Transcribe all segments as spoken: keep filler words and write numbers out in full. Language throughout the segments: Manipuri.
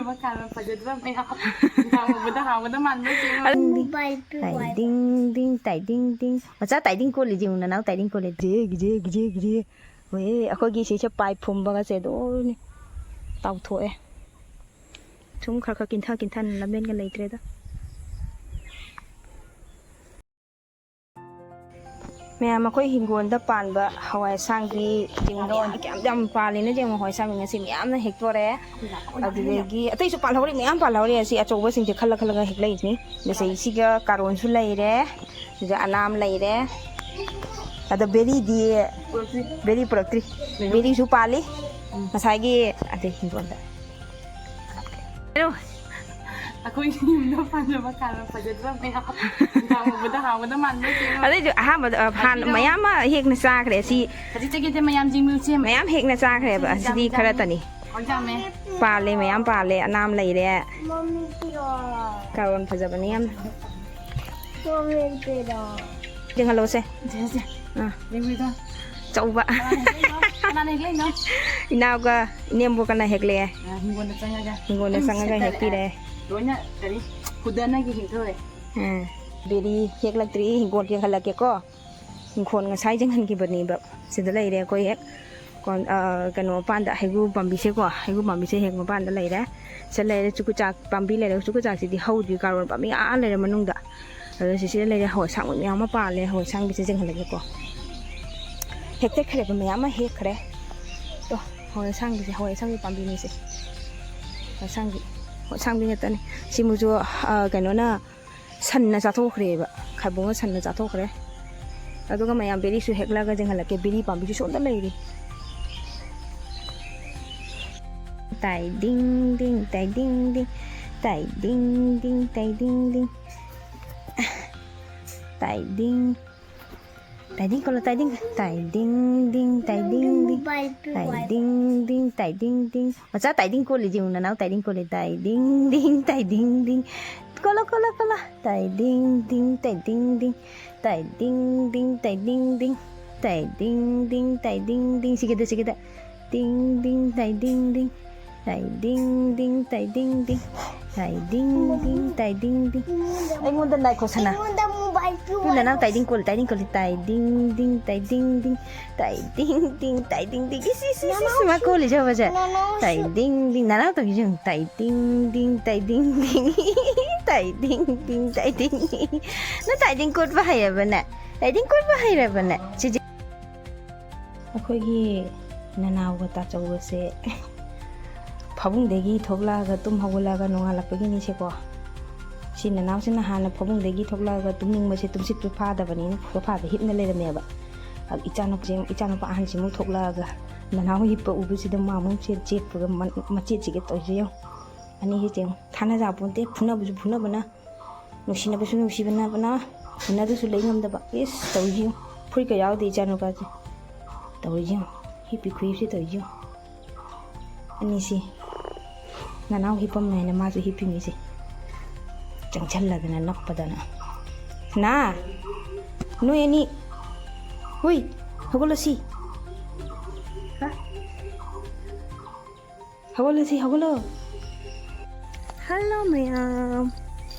ꯃꯈꯥꯗ ꯐꯖꯗꯕ ꯃꯌꯥꯝ ꯌꯥꯝ ꯎꯕꯗ ꯍꯥꯎꯒꯗ ꯃꯥꯟꯕ ꯆꯦꯡ ꯑꯃ꯫ ꯇꯥꯏ ꯗꯤꯡ ꯗꯤꯡ, ꯇꯥꯏ ꯗꯤꯡ ꯗꯤꯡ꯫ ꯃꯆꯥ ꯇꯥꯏ ꯗꯤꯡ ꯀꯣꯜꯂꯤ ꯌꯦꯡꯉꯨ, ꯅꯅꯥꯎ ꯇꯥꯏ ꯗꯤꯡ ꯀꯣꯜꯂꯤ꯫ ꯒꯤꯖꯦ, ꯒꯤꯖꯦ, ꯒꯤꯖꯦ, ꯒꯤꯖꯦ꯫ ꯍꯣꯏ, ꯑꯩꯈꯣꯏꯒꯤ ꯁꯤꯁꯦ ꯄꯥꯏꯞ ꯐꯨꯝꯕꯒꯁꯦ ꯂꯣꯏꯅ ꯇꯥꯎꯊꯣꯛꯑꯦ꯫ ꯁꯨꯝ ꯈꯔ ꯈꯔ ꯀꯤꯟꯊ ꯀꯤꯟꯊꯅ ꯂꯝꯕꯦꯟꯒ ꯂꯩꯇ꯭ꯔꯦꯗ꯫ ꯃꯌꯥꯝ, ꯑꯩꯈꯣꯏ ꯍꯤꯡꯒꯣꯜꯗ ꯄꯥꯟꯕ ꯍꯋꯥꯏ ꯑꯁꯥꯡꯕꯤ ꯆꯤꯡꯗꯣꯟ ꯀꯌꯥꯝ ꯌꯥꯝ ꯄꯥꯜꯂꯤꯅ ꯌꯦꯡꯉꯣ꯫ ꯍꯋꯥꯏ ꯑꯁꯥꯡꯕꯤ ꯉꯁꯤ ꯃꯌꯥꯝꯅ ꯍꯦꯛꯇꯣꯔꯦ꯫ ꯑꯗꯨꯗꯒꯤ ꯑꯇꯩꯁꯨ ꯄꯥꯜꯍꯧꯔꯤ, ꯃꯌꯥꯝ ꯄꯥꯜꯍꯧꯔꯤ꯫ ꯑꯁꯤ ꯑꯆꯧꯕꯁꯤꯡꯁꯦ ꯈꯜꯂ ꯈꯜꯂꯒ ꯍꯦꯛꯂꯛꯏꯅꯤ꯫ ꯃꯁꯤꯁꯤꯒ ꯀꯥꯔꯣꯟꯁꯨ ꯂꯩꯔꯦ, ꯑꯗꯨꯒ ꯑꯅꯥꯝ ꯂꯩꯔꯦ, ꯑꯗ ꯕꯦꯔꯤꯗꯤ, ꯕꯦꯔꯤ ꯄꯨꯔꯛꯇ꯭ꯔꯤ꯫ ꯕꯦꯔꯤꯁꯨ ꯄꯥꯜꯂꯤ꯫ ꯉꯁꯥꯏꯒꯤ ꯑꯗꯩ ꯍꯤꯡꯒꯣꯜꯗ꯫ ꯑꯩꯈꯣꯏꯒꯤ ꯌꯨꯝꯗ ꯄꯥꯟꯖꯕ ꯀꯥꯔꯣꯟ ꯐꯖꯗꯕ ꯃꯌꯥꯝ ꯌꯥꯝ ꯎꯕꯗ ꯍꯥꯎꯒꯗ ꯃꯥꯟꯕ ꯆꯦꯡ ꯑꯃ꯫ ꯑꯗꯩꯁꯨ ꯑꯍꯥꯟꯕꯗ, ꯑ, ꯍꯥꯟ-, ꯍꯥꯏꯕꯤꯔꯛꯑꯣ꯫ ꯃꯌꯥꯝ ꯑꯃ ꯍꯦꯛꯅ ꯆꯥꯈ꯭ꯔꯦ꯫ ꯁꯤ ꯍꯧꯖꯤꯛꯇꯒꯤꯗꯤ ꯃꯌꯥꯝ ꯌꯦꯡꯕꯤꯌꯨꯁꯦ꯫ ꯃꯌꯥꯝ ꯍꯦꯛꯅ ꯆꯥꯈ꯭ꯔꯦꯕ꯫ ꯁꯤꯗꯤ ꯑꯁꯤꯗꯤ ꯌꯥꯝ ꯈꯔ ꯌꯥꯝꯃꯦ꯫ ꯇꯅꯤ꯫ ꯌꯥꯝ ꯌꯥꯝꯃꯦ꯫ ꯄꯥꯜꯂꯦ, ꯃꯌꯥꯝ ꯄꯥꯜꯂꯦ꯫ ꯑꯅꯥꯝ ꯂꯩꯔꯦ꯫ ꯃꯃꯤ ꯄꯤꯔꯛꯑꯣ꯫ ꯀꯥꯔꯣꯟ ꯐꯖꯕꯅꯤ ꯌꯥꯝ꯫ ꯃꯃꯤ ꯄꯤꯔꯛꯑꯣ꯫ ꯌꯦꯡꯍꯜꯂꯣꯁꯦ꯫ ꯁꯦ, ꯁꯦ꯫ ꯑꯥ꯫ ꯌꯦꯡꯕꯤꯗꯣ꯫ ꯑꯆꯧꯕ꯫ ꯀꯅꯥꯅ ꯍꯦꯛꯂꯛꯏꯅꯣ? ꯀꯅꯥꯅ ꯍꯦꯛꯂꯛꯏꯅꯣ? ꯏꯅꯥꯎꯒ ꯏꯅꯦꯝꯕꯣꯛꯀꯅ ꯍꯦꯛꯂꯛꯑꯦ꯫ ꯑꯥ, ꯍꯤꯡꯒꯣꯜꯗ ꯆꯪꯉꯒ꯫ ꯍꯤꯡꯒꯣꯜꯗ ꯎꯝ, ꯆꯪꯉꯒ ꯁꯦꯠꯇꯔꯛꯑꯦ꯫ ꯍꯦꯛꯄꯤꯔꯦ꯫ ꯂꯣꯏꯅ ꯀꯔꯤ ꯍꯨꯗꯅꯒꯤ ꯍꯦꯛꯊꯧꯔꯦ꯫ ꯑꯥ, ꯕꯦꯔꯤ ꯍꯦꯛꯂꯛꯇ꯭ꯔꯤ, ꯍꯤꯡꯒꯣꯜ ꯌꯦꯡꯍꯜꯂꯛꯀꯦꯀꯣ꯫ ꯏꯪꯈꯣꯜ ꯉꯁꯥꯏ ꯌꯦꯡꯍꯟꯈꯤꯕꯅꯦꯕ꯫ ꯁꯤꯗ ꯂꯩꯔꯦ ꯑꯩꯈꯣꯏ ꯍꯦꯛ ꯀꯣꯟ-, ꯑ, ꯀꯩꯅꯣ ꯃꯄꯥꯟꯗ, ꯍꯩꯒ꯭ꯔꯨ ꯄꯥꯝꯕꯤꯁꯦꯀꯣ, ꯍꯩꯒ꯭ꯔꯨ ꯄꯥꯝꯕꯤꯁꯦ ꯍꯦꯛ ꯃꯄꯥꯟꯗ ꯂꯩꯔꯦ꯫ ꯁꯤꯗ ꯂꯩꯔꯦ ꯆꯨꯀꯨꯆꯥꯛ ꯄꯥꯝꯕꯤ ꯂꯩꯔꯦ꯫ ꯆꯨꯀꯨꯆꯥꯛꯁꯤꯗꯤ ꯍꯧꯗ꯭ꯔꯤ, ꯀꯥꯔꯣꯟ ꯄꯥꯝꯕꯤ ꯑꯥ ꯂꯩꯔꯦ ꯃꯅꯨꯡꯗ꯫ ꯑꯗꯣ ꯁꯤꯁꯤꯗ ꯂꯩꯔꯦ ꯍꯋꯥꯏ ꯑꯁꯥꯡꯕꯤ ꯃꯌꯥꯝ ꯑꯃ ꯄꯥꯜꯂꯦ꯫ ꯍꯋꯥꯏ ꯑꯁꯥꯡꯕꯤꯁꯦ ꯌꯦꯡꯍꯜꯂꯒꯦꯀꯣ꯫ ꯍꯦꯛꯇꯠꯈ꯭ꯔꯦꯕ, ꯃꯌꯥꯝ ꯑꯃ ꯍꯦꯛꯈ꯭ꯔꯦ꯫ ꯇꯣ, ꯍꯋꯥꯏ ꯑꯁꯥꯡꯕꯤꯁꯦ, ꯍꯋꯥꯏ ꯑꯁꯥꯡꯕꯤ ꯄꯥꯝꯕꯤꯅꯤꯁꯦ꯫ ꯍꯋꯥꯏ ꯑꯁꯥꯡꯕꯤ, ꯍꯋꯥꯏ ꯑꯁꯥꯡꯕꯤ ꯉꯥꯛꯇꯅꯦ꯫ ꯁꯤ ꯃꯣꯏꯁꯨ, ꯑ, ꯀꯩꯅꯣꯅ ꯁꯟꯅ ꯆꯥꯊꯣꯛꯈ꯭ꯔꯦꯕ꯫ ꯈꯥꯏꯕꯣꯡꯅ ꯁꯟꯅ ꯆꯥꯊꯣꯛꯈ꯭ꯔꯦ꯫ ꯑꯗꯨꯒ ꯃꯌꯥꯝ ꯕꯦꯔꯤꯁꯨ ꯍꯦꯛꯂꯒ ꯌꯦꯡꯍꯜꯂꯛꯀꯦ꯫ ꯕꯦꯔꯤ ꯄꯥꯝꯕꯤꯁꯨ ꯁꯣꯝꯗ ꯂꯩꯔꯤ꯫ ꯇꯥꯏ ꯗꯤꯡ ꯗꯤꯡ, ꯇꯥꯏ ꯗꯤꯡ ꯗꯤꯡ, ꯇꯥꯏ ꯗꯤꯡ ꯗꯤꯡ, ꯇꯥꯏ ꯗꯤꯡ ꯗꯤꯡ꯫ ꯇꯥꯏ ꯗꯤꯡ꯫ ꯇꯥꯏꯗꯤꯡ ꯀꯣꯜꯂꯣ, ꯇꯥꯏꯗꯤꯡ꯫ ꯇꯥꯏꯗꯤꯡ ꯗꯤꯡ, ꯇꯥꯏꯗꯤꯡ ꯗꯤꯡ꯫ ꯇꯥꯏꯗꯤꯡ ꯗꯤꯡ, ꯇꯥꯏꯗꯤꯡ ꯗꯤꯡ꯫ ꯃꯆꯥ ꯇꯥꯏꯗꯤꯡ ꯀꯣꯜꯂꯤ ꯌꯦꯡꯉꯨ, ꯅꯅꯥꯎ ꯇꯥꯏꯗꯤꯡ ꯀꯣꯜꯂꯤ꯫ ꯇꯥꯏꯗꯤꯡ ꯗꯤꯡ, ꯇꯥꯏꯗꯤꯡ ꯗꯤꯡ꯫ ꯀꯣꯜꯂꯣ, ꯀꯣꯜꯂꯣ, ꯀꯣꯜꯂꯣ꯫ ꯇꯥꯏꯗꯤꯡ ꯗꯤꯡ, ꯇꯥꯏꯗꯤꯡ ꯗꯤꯡ꯫ ꯇꯥꯏꯗꯤꯡ ꯗꯤꯡ, ꯇꯥꯏꯗꯤꯡ ꯗꯤꯡ꯫ ꯇꯥꯏꯗꯤꯡ ꯗꯤꯡ, ꯇꯥꯏꯗꯤꯡ ꯗꯤꯡ꯫ ꯁꯤꯒꯤꯗ, ꯁꯤꯒꯤꯗ꯫ ꯇꯤꯡ ꯗꯤꯡ, ꯇꯥꯏꯗꯤꯡ ꯗꯤꯡ꯫ ꯇꯥꯏ ꯗꯤꯡ ꯗꯤꯡ, ꯇꯥꯏ ꯗꯤꯡ ꯗꯤꯡ, ꯇꯥꯏ ꯗꯤꯡ ꯗꯤꯡ, ꯇꯥꯏ ꯗꯤꯡ ꯗꯤꯡ꯫ ꯑꯩꯉꯣꯟꯗ ꯅꯥꯏꯈꯣ ꯁꯅꯥ꯫ ꯑꯩꯉꯣꯟꯗ ꯃꯣꯕꯥꯏꯜ ꯄꯤꯌꯨ꯫ ꯇꯨ ꯅꯅꯥꯎ ꯇꯥꯏ ꯗꯤꯡ ꯀꯣꯜ, ꯇꯥꯏ ꯗꯤꯡ ꯀꯣꯜ, ꯇꯥꯏ ꯗꯤꯡ ꯗꯤꯡ, ꯇꯥꯏ ꯗꯤꯡ ꯗꯤꯡ, ꯇꯥꯏ ꯗꯤꯡ ꯗꯤꯡ, ꯇꯥꯏ ꯗꯤꯡ ꯗꯤꯡ꯫ ꯏꯁ, ꯏꯁ, ꯏꯁ, ꯏꯁ, ꯃꯥ ꯀꯣꯜꯂꯤꯁꯦ ꯍꯧꯖꯤꯛ꯫ ꯅꯅꯥꯎꯁꯨ꯫ ꯇꯥꯏ ꯗꯤꯡ ꯗꯤꯡ, ꯅꯅꯥꯎ ꯇꯧꯔꯤꯁꯦ ꯌꯦꯡꯉꯨ꯫ ꯇꯥꯏ ꯗꯤꯡ ꯗꯤꯡ, ꯇꯥꯏ ꯗꯤꯡ ꯗꯤꯡ, ꯇꯥꯏ ꯗꯤꯡ ꯗꯤꯡ, ꯇꯥꯏ ꯗꯤꯡ ꯗꯤꯡ꯫ ꯅꯪ ꯇꯥꯏ ꯗꯤꯡ ꯀꯣꯠꯄ ꯍꯩꯔꯕꯅꯦ? ꯇꯥꯏ ꯗꯤꯡ ꯀꯣꯠꯄ ꯍꯩꯔꯕꯅꯦ? ꯆꯤꯆꯦ꯫ ꯑꯩꯈꯣꯏꯒꯤ ꯅꯅꯥꯎꯒ ꯇꯥꯆꯧꯒꯁꯦ ꯐꯃꯨꯡꯗꯒꯤ ꯊꯣꯛꯂꯛꯑꯒ, ꯇꯨꯝ ꯍꯧꯒꯠꯂꯛꯑꯒ ꯅꯣꯡꯉꯥꯜꯂꯛꯄꯒꯤꯅꯤꯁꯦꯀꯣ꯫ ꯁꯤ ꯅꯅꯥꯎꯁꯤꯅ ꯍꯥꯟꯅ ꯐꯃꯨꯡꯗꯒꯤ ꯊꯣꯛꯂꯛꯑꯒ ꯇꯨꯝꯅꯤꯡꯕꯁꯦ, ꯇꯨꯝꯁꯤꯠꯇꯨ ꯐꯥꯗꯕꯅꯤꯅ ꯁꯣꯐꯥꯗ ꯍꯤꯞꯅ ꯂꯩꯔꯝꯃꯦꯕ꯫ ꯑꯗꯨ ꯏꯆꯥꯅꯨꯄꯥꯁꯦ, ꯏꯆꯥꯅꯨꯄꯥ ꯑꯍꯟꯁꯤꯃꯨꯛ ꯊꯣꯛꯂꯛꯑꯒ ꯅꯅꯥꯎ ꯍꯤꯞꯄ ꯎꯕꯁꯤꯗ ꯃꯥ ꯑꯃꯨꯛ ꯆꯦꯠ-, ꯆꯦꯠꯄꯒ ꯃ-, ꯃꯆꯦꯠꯁꯤꯒ ꯇꯧꯔꯤꯁꯦ ꯌꯦꯡꯉꯨ꯫ ꯑꯅꯤꯁꯤ ꯌꯦꯡꯉꯨ, ꯊꯥꯅꯖ ꯄꯣꯟꯇꯦ, ꯐꯨꯅꯕꯁꯨ ꯐꯨꯅꯕꯅ, ꯅꯨꯡꯁꯤꯅꯕꯁꯨ ꯅꯨꯡꯁꯤꯕꯅꯕꯅ, ꯎꯅꯗꯁꯨ ꯂꯩ ꯉꯝꯗꯕ꯫ ꯏꯁ, ꯇꯧꯔꯤꯁꯤ ꯌꯦꯡꯉꯨ꯫ ꯐꯨꯔꯤꯠꯀ ꯌꯥꯎꯗꯦ ꯏꯆꯥꯅꯨꯄꯥꯁꯦ꯫ ꯇꯧꯔꯤꯁꯤ ꯌꯦꯡꯉꯨ꯫ ꯍꯤꯞꯄꯤ ꯈꯨꯍꯤꯞꯁꯤ ꯇꯧꯔꯤꯁꯤ ꯌꯦꯡꯉꯨ꯫ ꯑꯅꯤꯁꯤ ꯅꯅꯥꯎ ꯍꯤꯞꯄꯝꯃꯦ ꯍꯥꯏꯅ ꯃꯥꯁꯨ ꯍꯤꯞꯄꯤꯃꯤꯁꯦ꯫ ꯆꯪꯁꯜꯂꯗꯅ ꯅꯞꯄꯗꯅ꯫ ꯅꯥ! ꯅꯣꯏ ꯑꯅꯤ! ꯍꯨꯏ! ꯍꯧꯒꯠꯂꯣ ꯁꯤ! ꯍꯥ? ꯍꯧꯒꯠꯂꯣ ꯁꯤ, ꯍꯧꯒꯠꯂꯣ! ꯍꯜꯂꯣ ꯃꯌꯥꯝ!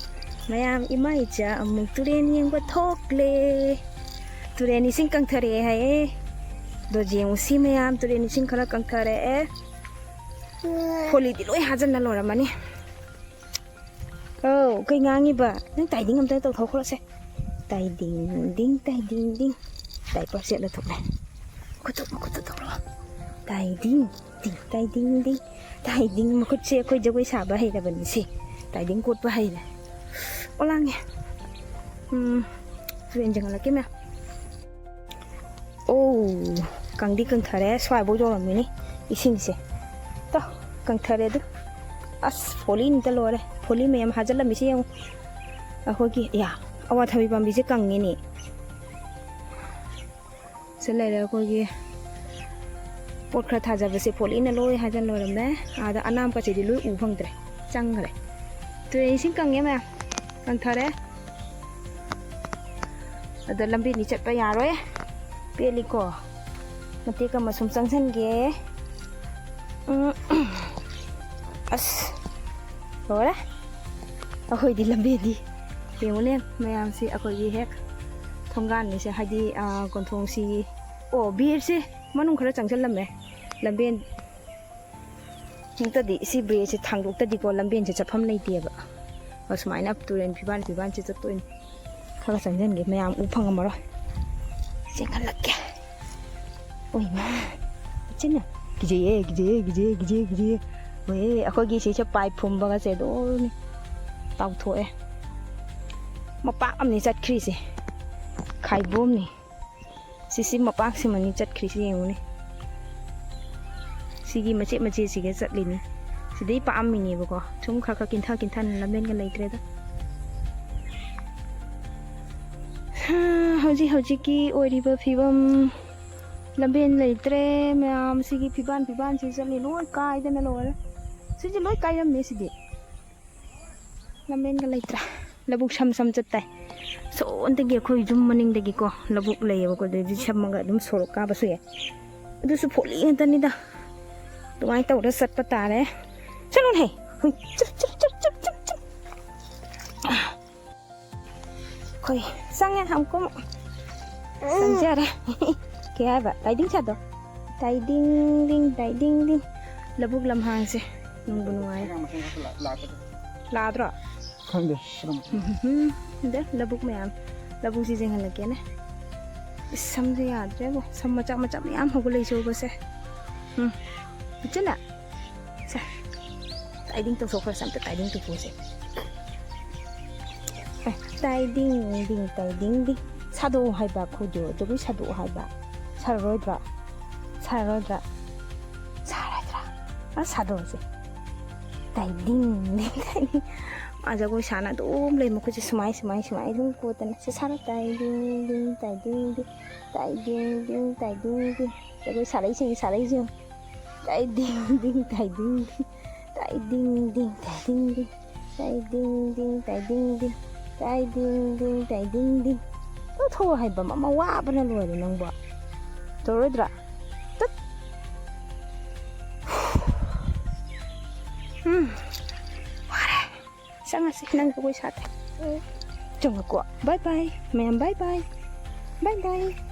ꯃꯌꯥꯝ, ꯏꯃꯥ ꯏꯆꯥ ꯑꯃꯨꯛ ꯇꯨꯔꯦꯟ ꯌꯦꯡꯕ ꯊꯣꯛꯂꯦ꯫ ꯇꯨꯔꯦꯟ ꯏꯁꯤꯡ ꯀꯪꯊꯔꯛꯑꯦ ꯍꯥꯏꯌꯦ꯫ ꯑꯗꯣ ꯌꯦꯡꯉꯨꯁꯤ ꯃꯌꯥꯝ, ꯇꯨꯔꯦꯟ ꯏꯁꯤꯡ ꯈꯔ ꯀꯪꯊꯔꯛꯑꯦ꯫ ꯐꯣꯂꯤꯗꯤ ꯂꯣꯏ ꯍꯥꯖꯟꯅ ꯂꯣꯏꯔꯝꯃꯅꯤ꯫ ꯑꯧ, ꯀꯩ ꯉꯥꯡꯉꯤꯕ? ꯅꯪ ꯇꯥꯏꯗꯤꯡ ꯑꯝꯇ ꯇꯧꯊꯣꯛꯈ꯭ꯔꯣꯁꯦ꯫ ꯇꯥꯏꯗꯤꯡ ꯗꯤꯡ, ꯇꯥꯏꯗꯤꯡ ꯗꯤꯡ꯫ ꯗꯥꯏꯄꯔ ꯁꯦꯠꯂ ꯊꯣꯛꯂꯦ꯫ ꯃꯈꯨꯠꯇꯨ, ꯃꯈꯨꯠꯇꯨ ꯇꯧꯔꯣ꯫ ꯇꯥꯏꯗꯤꯡ ꯗꯤꯡ, ꯇꯥꯏꯗꯤꯡ ꯗꯤꯡ꯫ ꯇꯥꯏꯗꯤꯡ ꯃꯈꯨꯠꯁꯦ ꯑꯩꯈꯣꯏ ꯖꯒꯣꯏ ꯁꯥꯕ ꯍꯩꯔꯕꯅꯤ ꯁꯤ꯫ ꯇꯥꯏꯗꯤꯡ ꯀꯣꯠꯄ ꯍꯩꯔꯦ꯫ ꯑꯣ ꯂꯥꯡꯉꯦ꯫ ꯎꯝ, ꯇꯨꯔꯦꯟ ꯆꯪꯍꯜꯂꯛꯀꯦ ꯃꯌꯥꯝ꯫ ꯑꯣ, ꯀꯪꯗꯤ ꯀꯪꯊꯔꯦ, ꯁ꯭ꯋꯥꯏꯐꯥꯎ ꯌꯧꯔꯝꯃꯤꯅꯤ ꯏꯁꯤꯡꯁꯦ꯫ ꯇꯣ, ꯀꯪꯊꯔꯦ ꯑꯗꯨ꯫ ꯑꯁ, ꯐꯣꯂꯤꯅꯤꯇ ꯂꯣꯏꯔꯦ꯫ ꯐꯣꯂꯤ ꯃꯌꯥꯝ ꯍꯥꯖꯜꯂꯝꯃꯤꯁꯦ ꯌꯦꯡꯉꯨ꯫ ꯑꯩꯈꯣꯏꯒꯤ, ꯌꯥ, ꯑꯋꯥꯊꯕꯤ ꯄꯥꯝꯕꯤꯁꯦ ꯀꯪꯉꯤꯅꯦ꯫ ꯁꯤ ꯂꯩꯔꯦ ꯑꯩꯈꯣꯏꯒꯤ ꯄꯣꯠ ꯈꯔ ꯊꯥꯖꯕꯁꯦ, ꯐꯣꯂꯤꯅ ꯂꯣꯏ ꯍꯥꯖꯟ ꯂꯣꯏꯔꯝꯃꯦ꯫ ꯑꯥꯗ ꯑꯅꯥꯝ ꯀꯆꯦꯗꯤ ꯂꯣꯏ ꯎ ꯐꯪꯗ꯭ꯔꯦ, ꯆꯪꯈ꯭ꯔꯦ꯫ ꯇꯨꯔꯦꯟ ꯏꯁꯤꯡ ꯀꯪꯉꯦ ꯃꯌꯥꯝ, ꯀꯪꯊꯔꯦ꯫ ꯑꯗꯣ ꯂꯝꯕꯤꯅꯤ ꯆꯠꯄ ꯌꯥꯔꯣꯏ꯫ ꯄꯦꯜꯂꯤꯀꯣ꯫ ꯃꯇꯦꯛ ꯑꯃ ꯁꯨꯝ ꯆꯪꯁꯟꯒꯦ꯫ ꯎꯝ꯫ ꯑꯁ, ꯂꯣꯏꯔꯦ꯫ ꯑꯩꯈꯣꯏꯗꯤ ꯂꯝꯕꯦꯟꯗꯤ ꯌꯦꯡꯉꯨꯅꯦ꯫ ꯃꯌꯥꯝꯁꯤ ꯑꯩꯈꯣꯏꯒꯤ ꯍꯦꯛ ꯊꯣꯡꯒꯥꯟꯅꯤꯁꯦ, ꯍꯥꯏꯗꯤ, ꯑꯥ, ꯀꯣꯟꯊꯣꯡꯁꯤ, ꯑꯣ, ꯕꯦꯔꯁꯦ ꯃꯅꯨꯡ ꯈꯔ ꯆꯪꯁꯤꯜꯂꯝꯃꯦ꯫ ꯂꯝꯕꯦꯟ ꯅꯠꯇꯗꯤ ꯁꯤ ꯕ꯭ꯔꯦꯁꯦ ꯊꯥꯡꯗꯣꯛꯇꯗꯤꯀꯣ ꯂꯝꯕꯦꯟꯁꯦ ꯆꯠꯐꯝ ꯂꯩꯇꯦꯕ꯫ ꯑꯁꯨꯃꯥꯏꯅ ꯇꯨꯔꯦꯟ ꯐꯤꯕꯥꯟ ꯐꯤꯕꯥꯟꯁꯦ ꯆꯠꯇꯣꯏꯅꯤ꯫ ꯈꯔ ꯆꯪꯁꯤꯟꯒꯦ, ꯃꯌꯥꯝ ꯎ ꯐꯪꯉꯝꯃꯔꯣꯏ꯫ ꯆꯦꯟꯈꯠꯂꯛꯀꯦ꯫ ꯑꯣꯏꯃ, ꯏꯆꯦꯅ ꯀꯤꯖꯩꯌꯦ, ꯀꯤꯖꯩꯌꯦ, ꯀꯤꯖꯩꯌꯦ, ꯀꯤꯖꯩꯌꯦ, ꯀꯤꯖꯩꯌꯦ꯫ ꯍꯣꯏ, ꯑꯩꯈꯣꯏꯒꯤ ꯁꯤꯁꯦ ꯄꯥꯏꯞ ꯐꯨꯝꯕꯒꯁꯦ ꯑꯗꯨꯝ ꯇꯥꯎꯊꯣꯛꯑꯦ꯫ ꯃꯄꯥꯛ ꯑꯃꯅꯤ ꯆꯠꯈ꯭ꯔꯤꯁꯦ, ꯈꯥꯏꯕꯣꯝꯅꯤ꯫ ꯁꯤꯁꯤ ꯃꯄꯥꯛꯁꯤꯃꯅꯤ ꯆꯠꯈ꯭ꯔꯤꯁꯤ ꯌꯦꯡꯉꯨꯅꯦ꯫ ꯁꯤꯒꯤ ꯃꯆꯦꯠ ꯃꯆꯦꯠꯁꯤꯒ ꯆꯠꯂꯤꯅꯤ꯫ ꯁꯤꯗꯩ ꯄꯥꯛꯑꯝꯃꯤꯅꯦꯕꯀꯣ꯫ ꯁꯨꯝ ꯈꯔ ꯈꯔ ꯀꯤꯟꯊ ꯀꯤꯟꯊꯅ ꯂꯝꯕꯦꯟꯒ ꯂꯩꯇ꯭ꯔꯦꯗ꯫ ꯍꯥ, ꯍꯧꯖꯤꯛ ꯍꯧꯖꯤꯛꯀꯤ ꯑꯣꯏꯔꯤꯕ ꯐꯤꯕꯝ, ꯂꯝꯕꯦꯟ ꯂꯩꯇ꯭ꯔꯦ꯫ ꯃꯌꯥꯝ ꯁꯤꯒꯤ ꯐꯤꯕꯥꯟ ꯐꯤꯕꯥꯟꯁꯤ ꯆꯠꯂꯤ ꯂꯣꯏ ꯀꯥꯏꯗꯅ ꯂꯣꯏꯔꯦ꯫ ꯁꯤꯁꯦ ꯂꯣꯏ ꯀꯥꯏꯔꯝꯃꯦ ꯁꯤꯗꯤ꯫ ꯂꯝꯕꯦꯟꯒ ꯂꯩꯇ꯭ꯔꯦ꯫ ꯂꯧꯕꯨꯛ ꯁꯝ ꯁꯝ ꯆꯠꯇꯥꯏ꯫ ꯁꯣꯝꯗꯒꯤ ꯑꯩꯈꯣꯏ ꯌꯨꯝ ꯃꯅꯤꯡꯗꯒꯤꯀꯣ ꯂꯧꯕꯨꯛ ꯂꯩꯌꯦꯕꯀꯣ, ꯑꯗꯨꯗꯤ ꯁꯝꯃꯒ ꯑꯗꯨꯝ ꯁꯣꯔꯣꯛ ꯀꯥꯕꯁꯨ ꯌꯥꯏ꯫ ꯑꯗꯨꯁꯨ ꯐꯣꯠꯂꯤ ꯉꯥꯛꯇꯅꯤꯗ꯫ ꯑꯗꯨꯃꯥꯏꯅ ꯇꯧꯔ ꯆꯠꯄ ꯇꯥꯔꯦ꯫ ꯆꯠꯂꯣꯅꯦ꯫ ꯍꯨꯏ, ꯆꯨꯞ, ꯆꯨꯞ, ꯆꯨꯞ, ꯆꯨꯞ, ꯆꯨꯞ꯫ ꯑꯩꯈꯣꯏ ꯆꯪꯉꯦ ꯑꯃꯨꯛꯀ ꯑꯃꯨꯛ꯫ ꯆꯪꯖꯔꯦ꯫ ꯀꯩ ꯍꯥꯏꯕ? ꯇꯥꯏꯗꯤꯡ ꯁꯥꯗꯣ꯫ ꯇꯥꯏꯗꯤꯡ ꯗꯤꯡ, ꯇꯥꯏꯗꯤꯡ ꯗꯤꯡ꯫ ꯂꯧꯕꯨꯛ ꯂꯝꯍꯥꯡꯁꯦ ꯅꯨꯡꯕꯨ ꯅꯨꯡꯉꯥꯏ꯫ ꯂꯥꯛꯇ꯭ꯔꯣ? ꯈꯪꯗꯦ꯫ ꯎꯝ, ꯑꯗ ꯂꯧꯕꯨꯛ ꯃꯌꯥꯝ, ꯂꯧꯕꯨꯛꯁꯤ ꯌꯦꯡꯍꯜꯂꯛꯀꯦꯅꯦ꯫ ꯏꯁ, ꯁꯝꯁꯦ ꯌꯥꯗ꯭ꯔꯦꯕꯣ꯫ ꯁꯝ ꯃꯆꯥ ꯃꯆꯥ ꯃꯌꯥꯝ ꯍꯧꯒꯠꯂꯛꯏꯁꯦ ꯎꯕꯁꯦ꯫ ꯎꯝ꯫ ꯏꯆꯦꯅ? ꯁꯦ, ꯇꯥꯏꯗꯤꯡ ꯇꯧꯊꯣꯛꯈ꯭ꯔꯁꯦ, ꯑꯝꯇ ꯇꯥꯏꯗꯤꯡ ꯇꯧꯊꯣꯛꯑꯁꯦ꯫ ꯑꯦ, ꯇꯥꯏꯗꯤꯡ ꯗꯤꯡ, ꯇꯥꯏꯗꯤꯡ ꯗꯤꯡ꯫ ꯁꯥꯗꯣꯛꯑꯣ ꯍꯥꯏꯕ ꯑꯩꯈꯣꯏꯗꯣ, ꯖꯒꯣꯏ ꯁꯥꯗꯣꯛꯑꯣ ꯍꯥꯏꯕ꯫ ꯁꯥꯔꯔꯣꯏꯗ꯭ꯔꯥ? ꯁꯥꯔꯔꯣꯏꯗ꯭ꯔꯥ? ꯁꯥꯔꯣꯏꯗ꯭ꯔꯥ? ꯑ, ꯁꯥꯗꯣꯛꯑꯁꯦ꯫ ꯇꯥꯏꯗꯤꯡ ꯗꯤꯡ, ꯇꯥꯏꯗꯤꯡ꯫ ꯃꯥ ꯖꯒꯣꯏ ꯁꯥꯅ ꯑꯗꯨꯝ ꯂꯩ, ꯃꯈꯨꯠꯁꯦ ꯁꯨꯃꯥꯏ, ꯁꯨꯃꯥꯏ, ꯁꯨꯃꯥꯏ ꯑꯗꯨꯝ ꯀꯣꯠꯇꯅ꯫ ꯁꯦ, ꯁꯥꯔꯣ, ꯇꯥꯏꯗꯤꯡ ꯗꯤꯡ, ꯇꯥꯏꯗꯤꯡ ꯗꯤꯡ, ꯇꯥꯏꯗꯤꯡ ꯗꯤꯡ, ꯇꯥꯏꯗꯤꯡ ꯗꯤꯡ꯫ ꯖꯒꯣꯏ ꯁꯥꯔꯛꯏꯁꯤꯡ, ꯁꯥꯔꯛꯏꯁꯤꯡ꯫ ꯇꯥꯏꯗꯤꯡ ꯗꯤꯡ, ꯇꯥꯏꯗꯤꯡ ꯗꯤꯡ, ꯇꯥꯏꯗꯤꯡ ꯗꯤꯡ, ꯇꯥꯏꯗꯤꯡ ꯗꯤꯡ, ꯇꯥꯏꯗꯤꯡ ꯗꯤꯡ, ꯇꯥꯏꯗꯤꯡ ꯗꯤꯡ, ꯇꯥꯏꯗꯤꯡ ꯗꯤꯡ꯫ ꯇꯧꯊꯣꯛꯑꯣ ꯍꯥꯏꯕ, ꯃꯃꯥ ꯋꯥꯕꯅ ꯂꯣꯏꯔꯦ ꯅꯪꯕꯣ꯫ ꯇꯧꯔꯣꯏꯗ꯭ꯔꯥ? ꯇꯠ꯫ ꯋꯥꯔꯦ꯫ ꯆꯪꯉꯁꯤ, ꯅꯪ ꯖꯒꯣꯏ ꯁꯥꯗꯦ꯫ ꯆꯪꯉꯀꯣ꯫ Bye bye꯫ ꯃꯌꯥꯝ bye bye꯫ Bye bye꯫